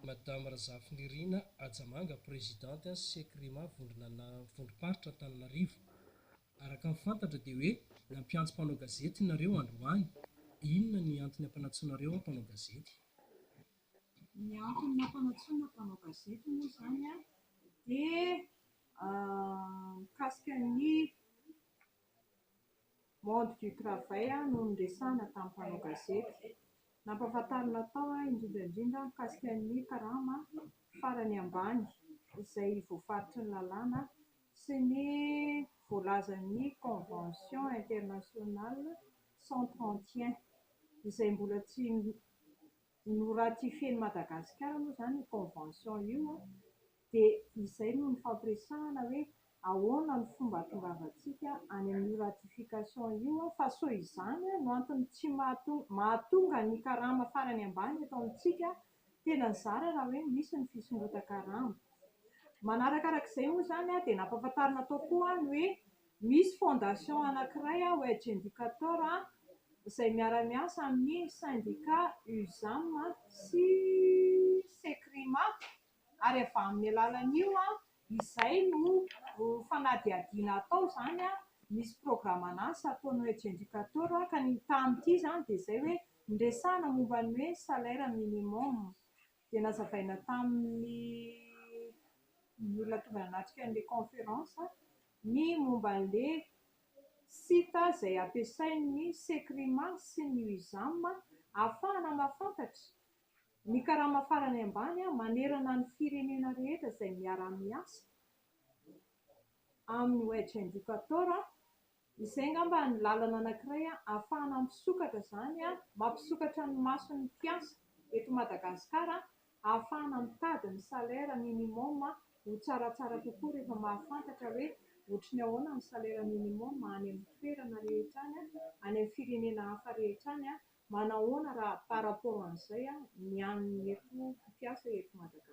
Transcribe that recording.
Madame Razafinirina Hajamanga, Présidente Secrima vondrona vondrom-paritra Antananarivo. Araka ny fantatra dia hoe nampiantso mpanao gazety nareo androany. Inona ny antony ampanantsoinareo mpanao gazety? Ny antony nampanantsoina mpanao gazety moa izany dia mikasika ny monde du travail no niresahana tamin'ny mpanao gazety. Nampahafantarina tao indrindra indrindra mikasika ny karama farany ambany izay voafaritry ny lalàna sy ny voalazan'ny convention internationale 131 izay mbola tsy noratifien'i Madagasikara moa izany io convention io dia izay no nifampiresahana hoe ahoana ny fomba hahatongavantsika any amin'io ratification io fa sao izany no antony tsy mahatonga ny karama farany ambany eto amintsika tena zara raha hoe misy ny fisondrotan-karama. Manarakarak'izay moa izany dia nampahafantarina tao koa ny hoe misy fondation anankiray Wage Indicator izay miara-miasa amin'ny syndicat USAM sy Secrima ary avy amin'ny alalan'io izay no fanadihadiana atao izany, misy programan'asa ataon'ny Wage Indicator ka ny tamin'ity izany dia izay hoe niresahana momba ny hoe salaire minimum dia nazavaina tamin'ny olona tonga nanatrika an'ilay conférence ny momba an'ilay site izay ampiasain'ny Secrima sy ny USAM ahafahana mahafantatra ny karama farany ambany manerana ny firenena rehetra izay miara-miasa amin'ny Wage Indicator. Izay angamba ny lalana anankiray ahafahana misokatra izany, mampisokatra ny mason'ny mpiasa eto Madagasikara ahafahana mitady ny salaire minimum ho tsaratsara kokoa rehefa mahafantatra hoe ohatry ny ahoana ny salaire minimum any amin'ny toerana rehetra any, any amin'ny firenena hafa rehetra any, manahoana raha par rapport an'izay ny an'ny eto mpiasa eto Madagasikara.